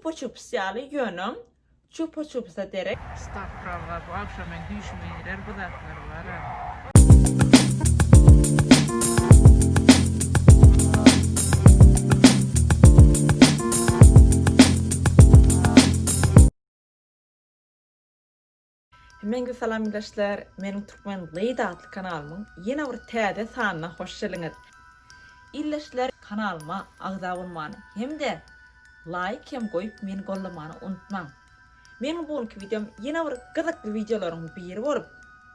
Çupa çups ýaly ýöne çupa çupsa derek. Estagfurallah bu agşam meň düýşüme girer bu zatlar bara. Hemmäňize salam ildeşler, meniň Türkmen Lady atly kanalymyň ýene bir täze sanyna hoş geliňiz. Ildeşler kanalyma agza bolmany hem-de laýk hem goýup meni gollamany unutmaň. Meniň bu günki wideom ýene bir gyzykly wideolaryň biri bolup,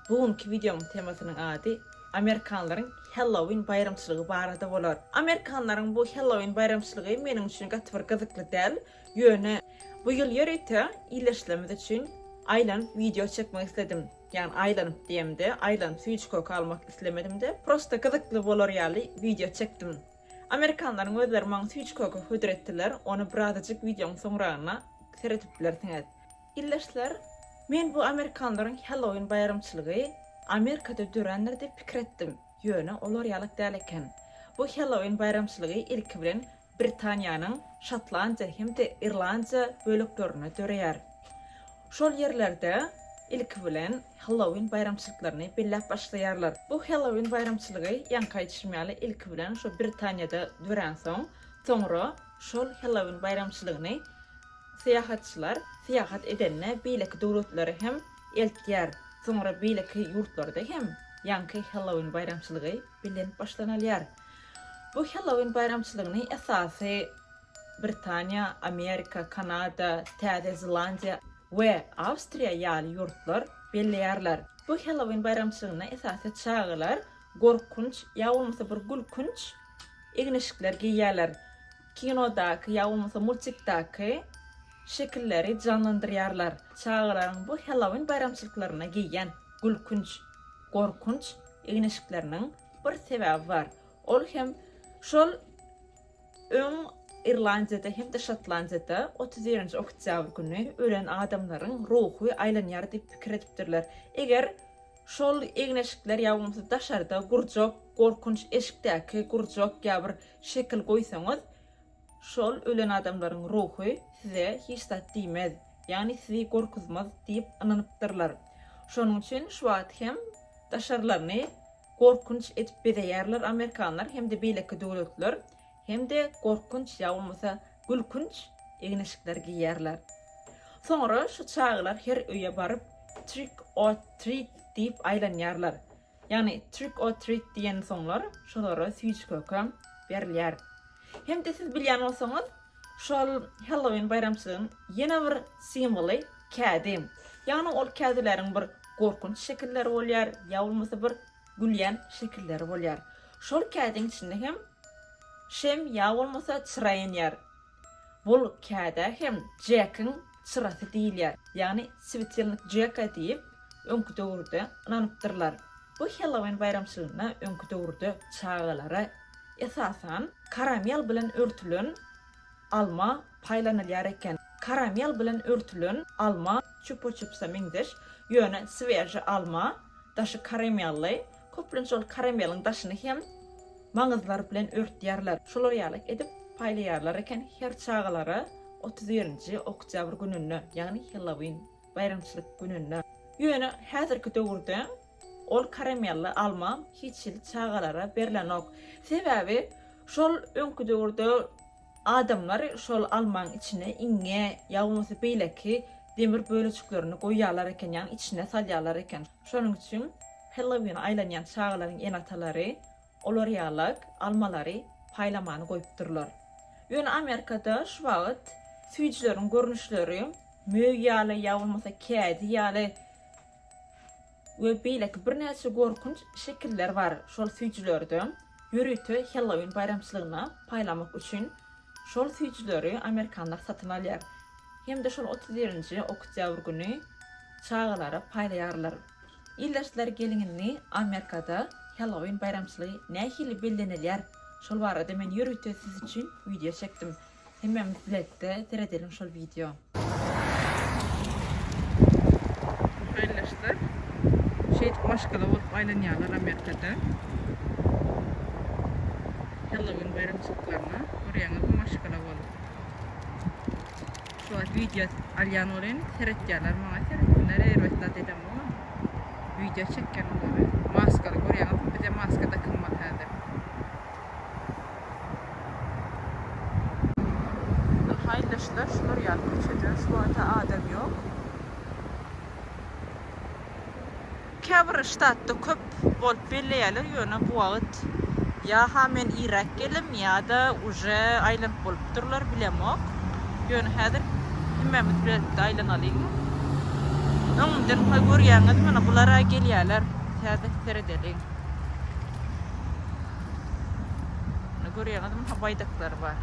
bu günki wideomyň temasynyň ady Amerikanlaryň Hellowin baýramçylygy barada bolar. Amerikanlaryň bu Hellowin baýramçylygy meniň üçin gaty bir gyzykly däl, ýöne bu ýyl ýörite ildeşlerimiz üçin aýlanyp wideo çekmek isledim. Ýagny aýlanyp diýemde, aýlanyp süýji-köke almak islemedimde, prosta gyzykly bolar ýaly wideo çekdim. Amerikanlaryň özleri maňa süýji-köke hödür etdiler, ony birazajyk wideoň soňragyna seredip bilersiňiz. Ildeşler, men bu amerikanlaryň Halloween baýramçylygy Amerikada dörändir diýip pikir etdim, ýöne olar ýalak däl eken. Bu Halloween baýramçylygy ilki bilen Britaniýanyň Şotlandiýa hem-de Irlandiýa böleklerinde döreýär. Şol ýerlerde ilki bilen Halloween baýramçylyklaryny belläp başlaýarlar. Bu Halloween baýramçylygy ýaňky aýdyşym ýaly ilki bilen şo Britaniýada döränsoň, soňra şol Halloween baýramçylygyny syýahatçylar syýahat edende beýleki döwletlere hem eltýär. Soňra beýleki ýurtlarda hem ýaňky Halloween baýramçylygy bellenip başlanylýar. Bu Halloween baýramçylygyny esasy Britaniýa, Amerika, Kanada, Täze Zelandiýa we Awstriýa ýaly ýurtlar belleýärler. Bu Halloween baýramçylygynda esasy çagalar gorkunç ýa bolmasa bir gülkünç egin-eşikler geýýärler. Kinodaky ýa bolmasa multikdaky şekilleri janlandyrýarlar. Çagalaryň bu Halloween baýramçylyklarynda geýýän gülkünç, gorkunç egin-eşikleriniň bir sebäbi bar. Ol hem şol öň Irlandiýada hem-de Şotlandiýada 31-nji oktýabr güni ölen adamlaryň ruhy aýlanýar diýip pikir edipdirler. Eger şol egin-eşikler ýa bolmasa daşarda gurjak, gorkunç eşikdäki gurjak ýa bir şekil goýsaňyz, şol ölen adamlaryň ruhy size hiç zat diýmez, ýagny sizi gorkuzmaz diýip ynanypdyrlar. Şonuň üçin şu wagt hem daşarlaryny gorkunç edip bezeýärler amerikanlar hem-de beýleki döwletler hem-de gorkunç ýa bolmasa gülkünç egin-eşikler geýýärler. Soňra şu çagalar her öýe baryp trick or treat diýip aýlanýarlar. Ýagny trick or treat diýensoňlar şolara süýji-köke berilýär. Hem-de siz bilýän bolsaňyz şol Halloween baýramçylygyň ýene bir simwoly kädi. Ýagny ol kädileriň bir gorkunç şekilleri bolýar, ýa bolmasa bir gülýän şekilleri bolýar. Şol kädiň içinde hem şem ýa bolmasa çyra ýanýar. Bul kädä hem Jekiň çyrasy diýilýär. Ýagny Swetilnik Jeka diýip öňki döwürde ynanypdyrlar. Bu Hellowin baýramçylygynda öňki döwürde çagalara esasan karamel bilen örtülen alma paýlanylýar eken. Karamel bilen örtülen alma çupa-çupsa meňzeş, ýöne sweži alma, daşy karamelli, köplenç ol karameliň daşyny hem maňyzlar bilen örtýärler. Şolar ýaly edip paýlaýarlar eken her çagalara 31-nji oktýabr gününde, ýagny Hellowin baýramçylyk gününde. Ýöne häzirki döwürde ol karamelli alma hiç hili çagalara berlenok. Sebäbi şol öňki döwürde Adamlar şol almaň içine iňňe ýa bolmasa beýleki demir bölejiklerini goýýarlar eken, ýagny içine salýarlar eken. Şonuň üçin Halloween aýlanýan çagalaryň ene-atalary olar ýalak almalary paýlamany goýupdyrlar. Ýöne Amerikada şu wagt süýjüleriň görnüşleri möý ýaly ýa bolmasa kädi ýaly we beýleki birnäçe gorkunç şekiller bar şol süýjülerde ýörite Halloween baýramçylygyna paýlamak üçin şol süýjüleri amerikanlar satyn alýar hem-de şol 31-nji oktýabr güni çagalara paýlaýarlar. Ildeşler geliň indi Amerikada Halloween baýramçylygy nähili bellenilýär şol barada men ýörite siz üçin wideo çekdim. Hemmämiz bilelikde seredeliň şol wideo. Ildeşler şeýdip maşgala bolup aýlanýarlar Amerikada. Halloween baýramçylyklaryna görýäňizmi maşgala bolup. Şu wagt wideo alýan welin seretýärler maňa seretsinler erbet zat edemogam. Wideo çekýän olary. Maskaly görýäňizmi bize maska dakynmaly häzir. Haýyrlaşlar şular ýaly köçede şu wagta adam ýok. Käbir ştatda köp bolup belleýärler ýöne bu wagt ýa-ha men irräk geldim ýa-da uje aýlanyp bolupdyrlar bilemok. Ýöne häzir hemmämiz bilelikde aýlanalyň. Öňümden ha görýäňiz mana bular-a gelýärler. Häzir seredeliň. Mana görýäňizmi ha baýdaklar bar.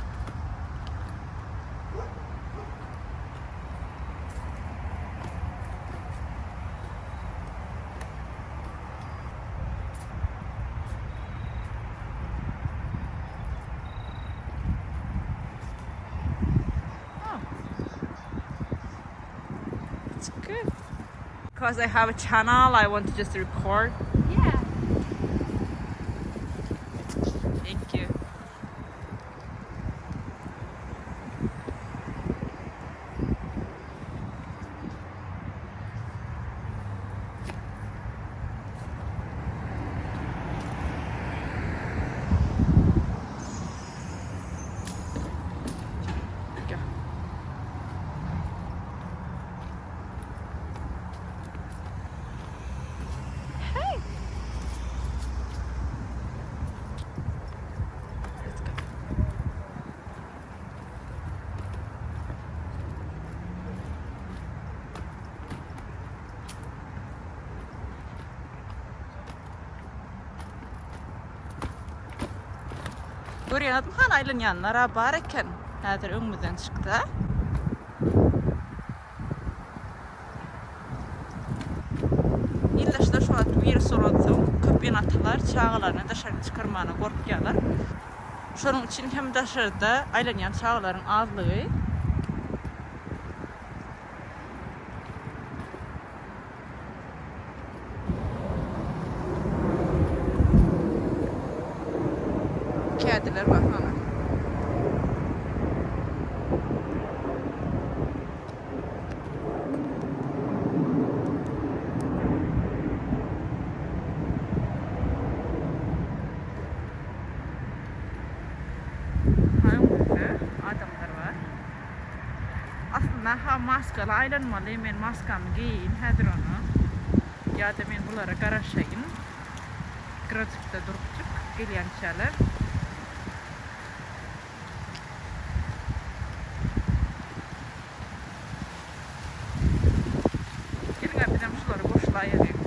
It's good. Because I have a channel, I want to just record. Yeah. Thank you. Go. Hey. Let's go. Görýäňizmi hany aýlanýanlar-a bar eken. Häzir öňümizden çykdy. Ildeşler şu wagt wirus bolansoň köp ene-atalar çagalaryny daşary çykarmana gorkýarlar. Şonuň üçin hem daşarda aýlanýan çagalaryň azlygy. Kädiler bar hana. Öňümizde adamlar bar. Aslynda ha maskaly aýlanmaly, men maskamy geýeýin häzir ony. Ýa-da men bulara garaşaýyn. Gyrajykda durupjyk gelýänçäler. Geliň-ä bizem şulary goşulaýalyň.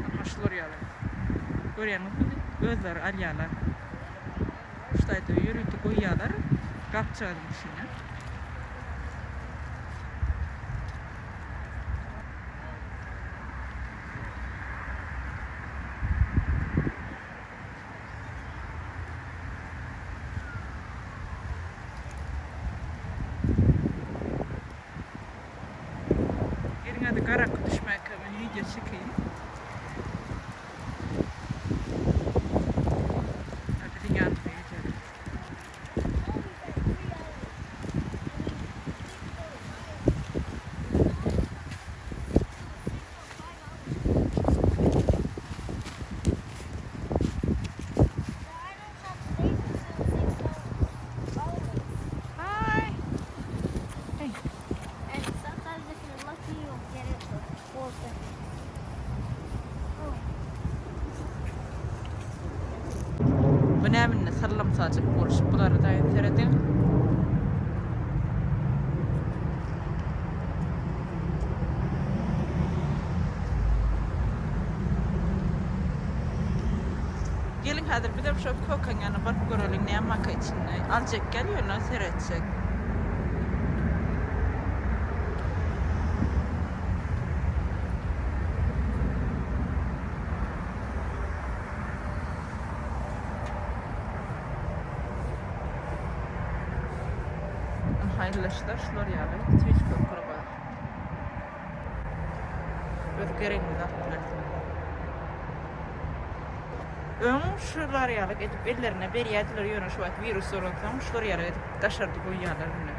Aha şular ýaly. Görýäňizmi? Özleri alýarlar. Şu taýda ýörite goýýarlar gapjagazyň içine. Geliň hadi garaňky düşmänkä men wideo çekeýin. Hadi biziň ýanymyza gelýärler. Hi. Hey. And sometimes if you're lucky, you'll get it for 4.50. Oh. Bu näme sallamsajyk bolşup bulara daýyn serediň. Geliň häzir bizem şo kökeň ýanyna baryp göreliň näme barka içinde. Aljak gel ýöne seretjek. Haýyrlaşlar şular ýaly süýji kökler bar. Öz geregiňizi alyp bilersiňiz. Öň şular ýaly edip ellerine berýärdiler, ýöne şu wagt wirus bolansoň şular ýaly edip daşarda goýýarlar indi.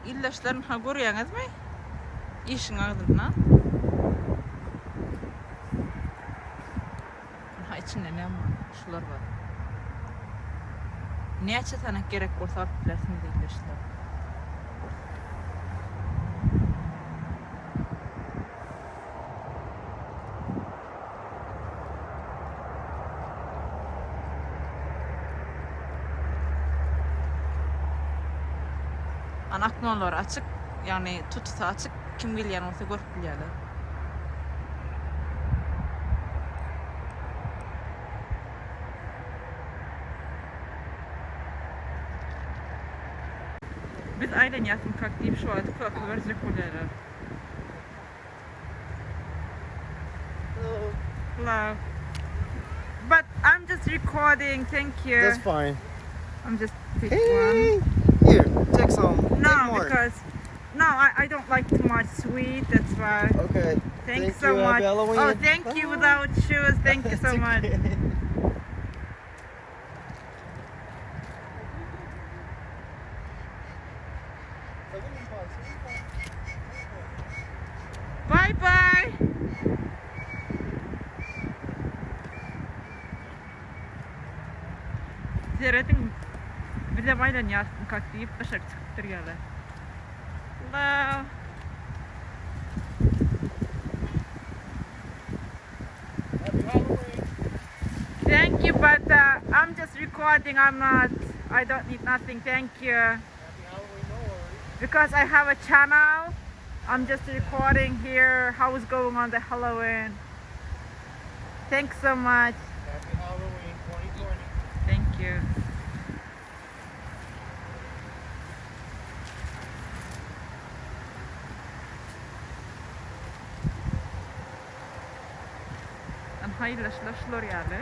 Ildeşlerim ha görýäňizmi? Işiň agzynda. Ha içinde näme bar? Şular bar. Näçe sanak gerek bolsa alyp bilersiňiz ildeşler. Ana oknolary açyk, ýagny tutusy açyk, kim gelýän bolsa görüp bilýärler. Biz aýlanýasmykak diýip şu wagt köke berjek bolýarlar. Hello. Hello. But I'm just recording, thank you. That's fine. I'm just take Hey, one. here, take some. No, take more. because no, I, I don't like too much sweet, that's why. Okay. Thanks Thank so you. much. Happy Halloween. Oh, thank you Bye. without shoes. Thank you so It's much. okay. Bye bye. Serediň bizem aýlanýarys diýip daşary çykyp durýarlar. Hello. Happy Halloween. Thank you, but uh, I'm just recording. I'm not. I don't need nothing. Thank you. Happy Halloween, no worries. Because I have a channel. I'm just recording here how is going on the Halloween. Thanks so much. Happy Halloween 2020. Thank you. An haýyrlaşlar şular ýaly.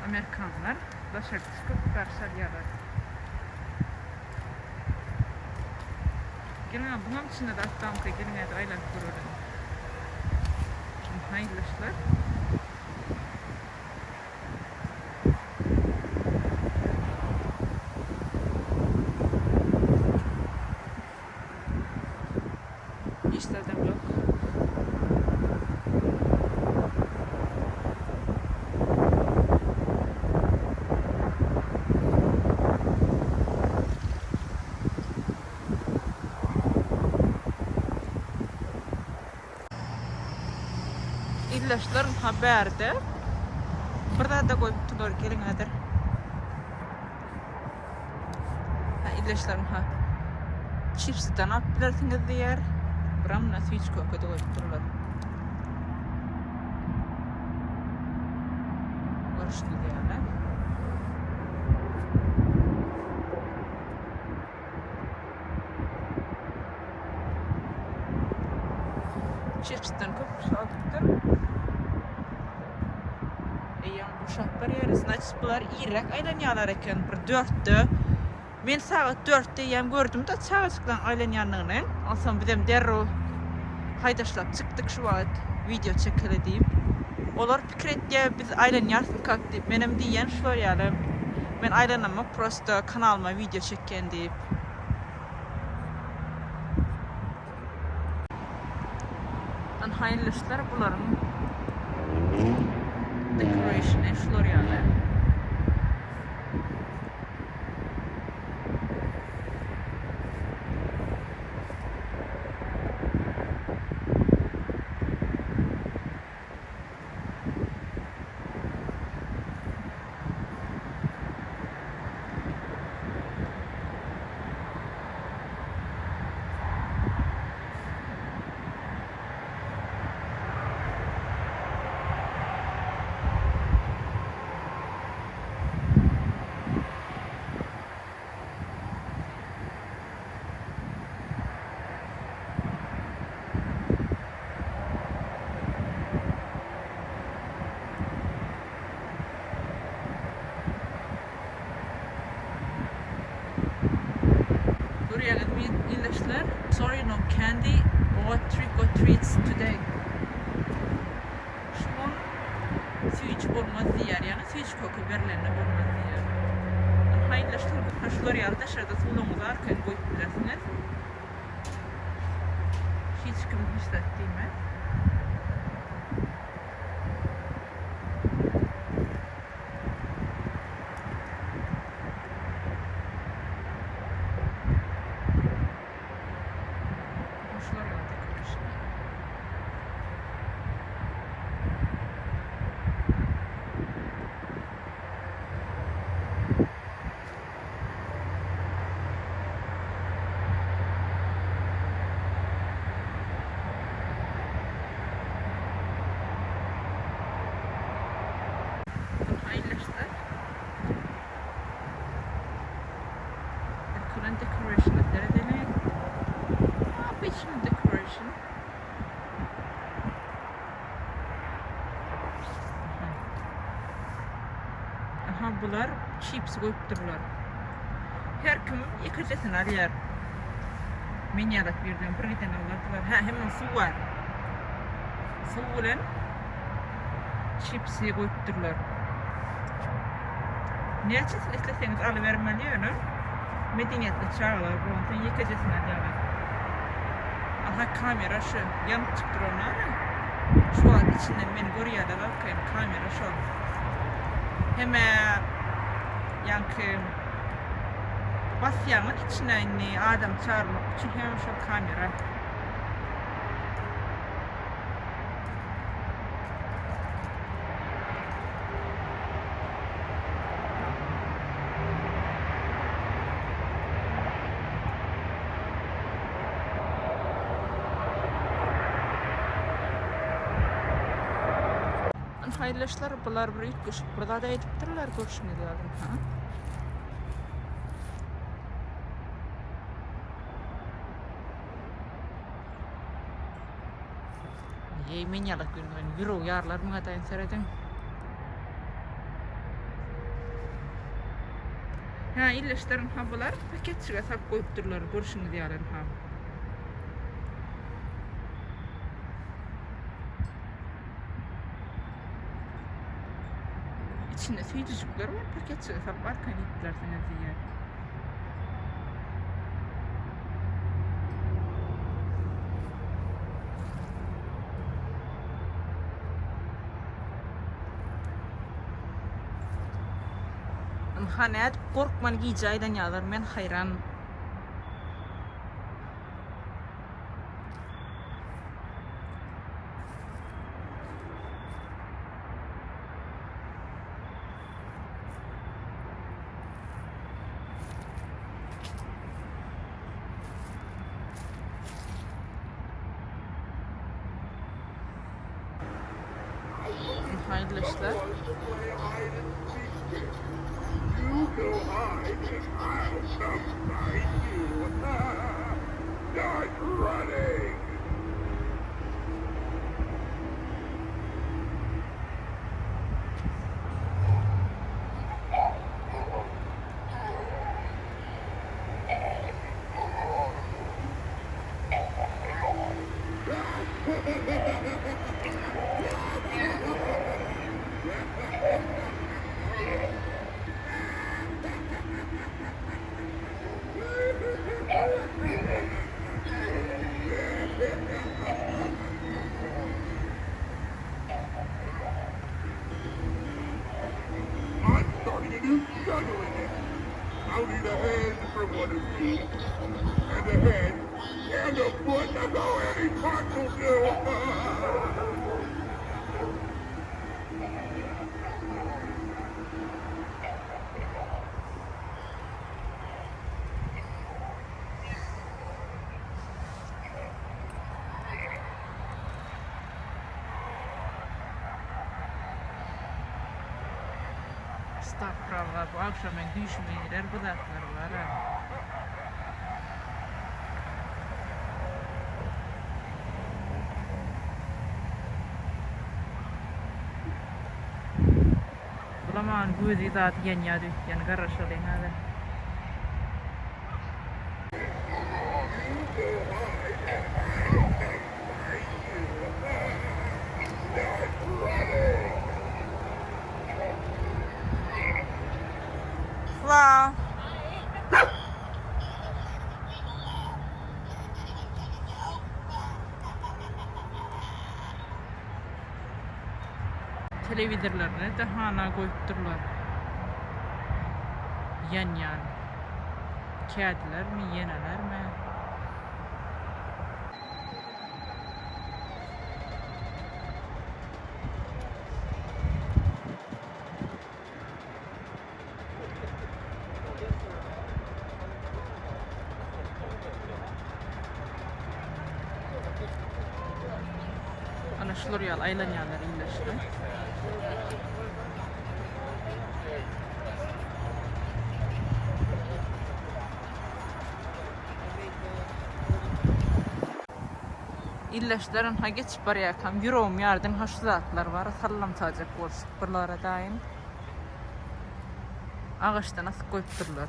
Amerikanlar daşary çykyp garşy alýarlar. Geliň buňam içinde de atdamka geliň hadi aýlanyp göreliň. Haýyrlaşlar. Hiç adam yok. Ildeşlerim haberde. Bir zada goýupdylar geliň häzir. Ha ildeşlerim ha. Çipsden alyp bilersiňiz diýer. Biram süýji köke de goýupdyrlar. Görüşdüňiz ýaly. Çipsden köp alypdyr. Eýýäm boşap barýar. Значит, bular irräk aýlanýarlar eken. Bir 4-de. Men sagat 4-de eýýäm gördüm de çagajyklaryň aýlanýandygyny. Onsoň bizem derrew haýdaşlap çykdyk şu wagt wideo çekeli diýip. Olar pikir etýär biz aýlanýarys diýip. Menem diýen şular ýaly. Men aýlanamok, prosto kanalyma wideo çekýän diýip. An haýyrlaşlar bularyň decorationy şular ýaly. Ildeşler, sorry no candy or trick or treats today. Şu gün süýji bolmaz diýýär, ýagny süýji köke berlende bolmaz diýýär. Ynha ildeşler, ha şular ýaly daşarda suwlaryňyzy arkaýyn goýup bilersiňiz. Hiç kim hiç zat diýmez. Şular ýaly dekoration. Haýyrlaşdyk. Arkadan decoration seredeli. Aa, bu içinde decoration. Aha bular chips goýupdyrlar. Her kim ýekejesini alýar. Men ýalak birden bir giden alardylar. Hä, hemem suw bar. Suw bilen çipsi goýupdyrlar. Näçesini isleseňiz alybermeli ýöne medeniýetli çagalar bolsa ýekejesini alýarlar. Aha kamera şu ýanyp çykyp duran bar-a. Şu wagt içinden meni görýärler arkaýyn kamera şol. Hemä ýaňky basýaňyz içine indi adam çagyrmak üçin hemem şol kamera. Haýyrlaşlar bular bir üýtgeşik bir zat aýdypdyrlar görşüňiz ýaly ha. Eý men ýalak ýörmän ýüregi ýarylar muňa daýyn serediň. Hä illeşdirin ha bular paketçige salyp goýupdyrlar görşüňiz ýaly ha. Içinde süýjüjikler bar paketçige salyp arkaýyn iýip bilersiňiz diýýär. Ynha nädip gorkman gije aýlanýarlar men haýran. Haýyrlaşlar. I'm starting a new juggling act. I'll need a hand from one of you. And a head. And a foot. That's all any part will do. Estagfurallah bu agşam meň düýşüme girer bu zatlar bar-a. Bulaman gözi zady ýanýar öýtýän garaşalyň häzir. Go hide. I'll come find you. Start running. Hello. Telewizorlaryny de hana goýupdyrlar. Ýanýan. Kädilermi, ýenelermi? Ana şular ýaly aýlanýarlar illeşde. Illeşler ha geçip barýarkam ýüregim ýardan ha şu zatlar bar sallamsajak bolşup birlara daýyn. Agaçdan asyp goýupdyrlar.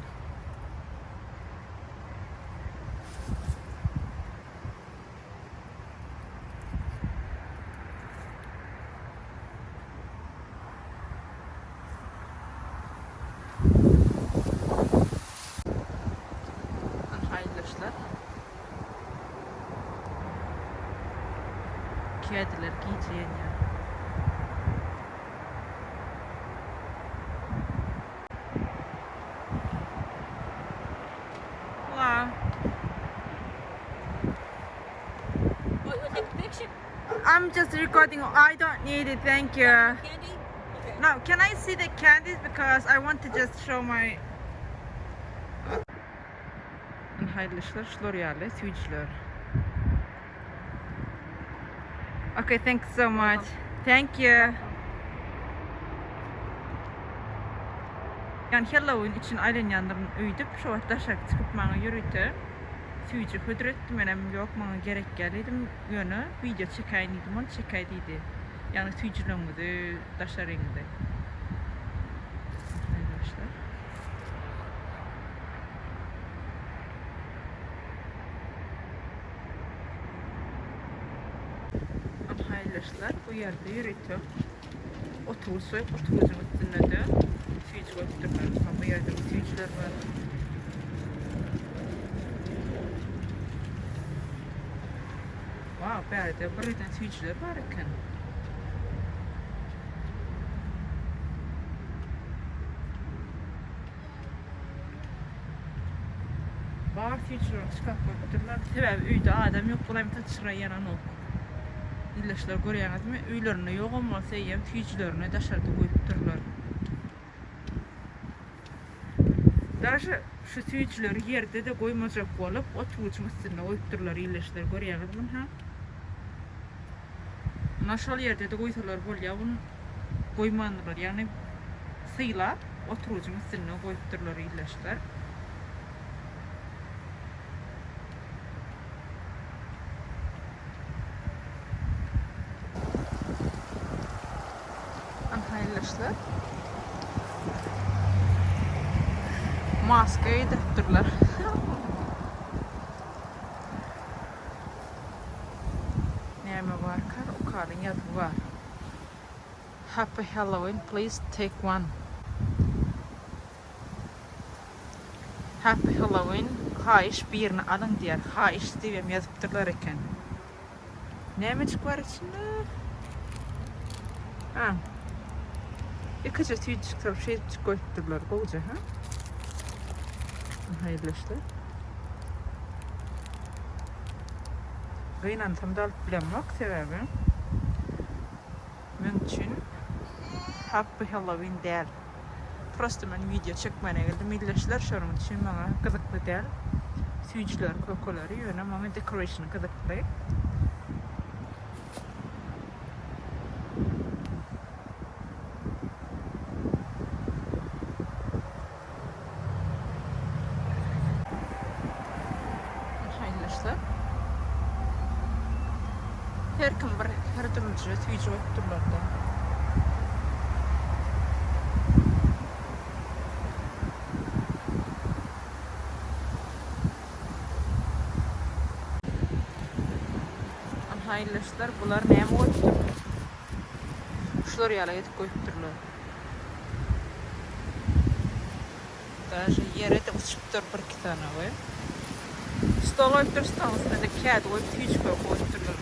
Haýyrlaşlar. Kediler gije ýenýär. Wow. Wait, wait, take a picture? I'm just recording. I don't need it. Thank you. Candy? Okay. Now, can I see the candies because I want to just show my Haýyrlaşlar şular ýaly süýjüler. Okay, thanks so much. Thank you. Yani Halloween üçin aýlanýandyryn öýdüp, şu wagt daşaryk çykyp maňa ýörite süýji hödür etdi. Menem ýok, maňa gerek däl diýdim. Ýöne wideo çekäýin diýdim, ony çekäý diýdi. Ýagny süýjüleriňizi daşaryňyzy. Haýyrlaşlar. Haýyrlaşlar bu ýerde ýörite oturgyç goýup, oturgyjyň üstünde-de süýji goýupdyrlar. Bu ýerde süýjüler bar. Wow, bärde bir ýerden süýjüler bar eken. Bar süýjülerini çykaryp goýupdyrlar. Sebäbi öýde adam ýok, bulaým saçyra ýananok. Ildeşler görýäňizmi, öýlerinde ýogam bolsa eýýäm süýjülerini daşarda goýupdyrlar. Daže şu süýjüleri ýerde-de goýmajak bolup, oturgyjyň üstünde goýupdyrlar ildeşler görýäňizmi ha? Ynha şol ýerde-de goýsalar bolýar, bunu goýmandyrlar. Ýagny sylap oturgyjyň üstünde goýupdyrlar ildeşler. Anha ildeşler. Maska geýdiripdirler. Näme barka? Okalyň ýazgy bar. Happy Halloween, please take one. Happy Halloween, haýyş birini alyň diýýär. Haýyş diýibem ýazypdyrlar eken. Nämejik bar içinde? Ha. Ikije tüýjük salyp şeýdipjik goýupdyrlar. Gowja, ha? Haýyrlaşdy. Gynansam da alyp bilemok, sebäbi meň üçin Happy Halloween däl. Prosta men wideo çekmäne geldim ildeşler, şonuň üçin maňa gyzykly däl. Süýjüler, kökeleri, ýöne maňa decoration gyzykly. Haýyrlaşsak. Her kim bir her dürlüje süýji goýupdyrlar-da. Haýyrlaşlar bular näme goýupdyr? Şular ýaly edip goýupdyrlar. Daže ýere-de uçupdyr bir iki sany we. Stol goýupdyr, stoluň üstüne-de kädi goýup, süýji köke goýupdyrlar.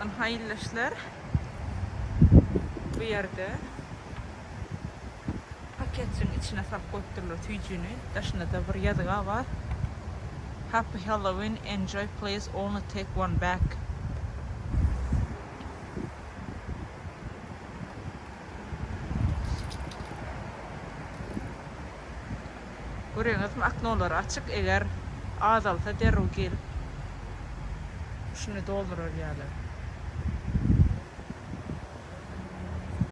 Ynha ildeşler. Bu ýerde paketjigiň içine salyp goýupdyrlar süýjüni. Daşynda-da bir ýazgy bar. Happy Halloween, enjoy please only take one bag. Görýäňizmi oknolary açyk eger azalsa derrew gelip şuny doldurar ýaly.